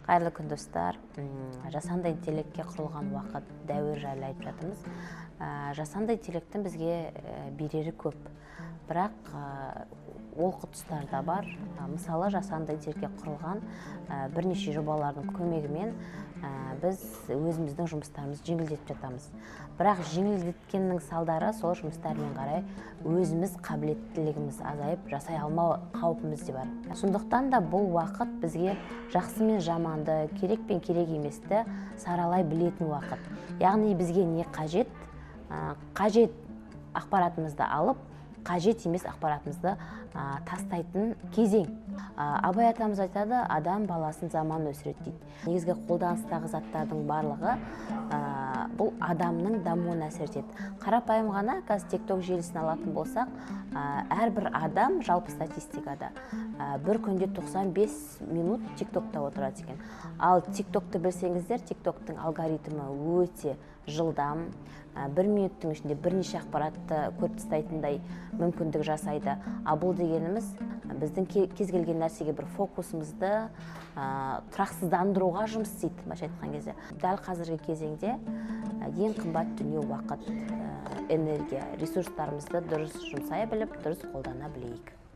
Қайырлы күн, достар! Жасанды интеллектке құрылған уақыт, дәуір жайлы айтып жатырмыз. Жасанды интеллекттің бізге берері көп, бірақ олқы тұстары да бар. Мысалы, жасанды интеллектке құрылған бірнеше жобалардың көмегімен біз өзіміздің жұмыстарымызды жеңілдетіп жатамыз, бірақ жеңілдеткеннің салдары сол жұмыстармен қарай өзіміз қабілеттілігіміз азайып, жасай алмау қаупіміз де бар. Сондықтан да бұл уақыт бізге жақсы мен жаманды, керек пен керек еместі саралай білетін уақыт. Яғни бізге не қажет, қажет ақпаратымызды алып, қажет емес ақпаратымызды тастайтын кезең. Абай атамыз айтады: «Адам баласын заман өсіреді», – дейді. Негізгі қолданыстағы заттардың барлығы бұл адамның дамуына әсер етеді. Қарапайым ғана қазір Тикток желісін алатын болсақ, әрбір адам жалпы статистикада бір күнде 95 минут Тиктокта отырады екен. Ал Тиктокты білсеңіздер, Тиктоктың алгоритмі өте жылдам, бір минуттың ішінде бірнеше ақпаратты көріп тастайтындай мүмкіндік жасайды. Ал бұл дегеніміз біздің кез келген нәрсеге бір фокусымызды тұрақсыздандыруға жұмыс істейді. Былайша айтқан кезде, дәл қазіргі кезеңде ең қымбат дүние – уақыт, энергия, ресурстарымызды дұрыс жұмсай біліп, дұрыс қолдана білейік.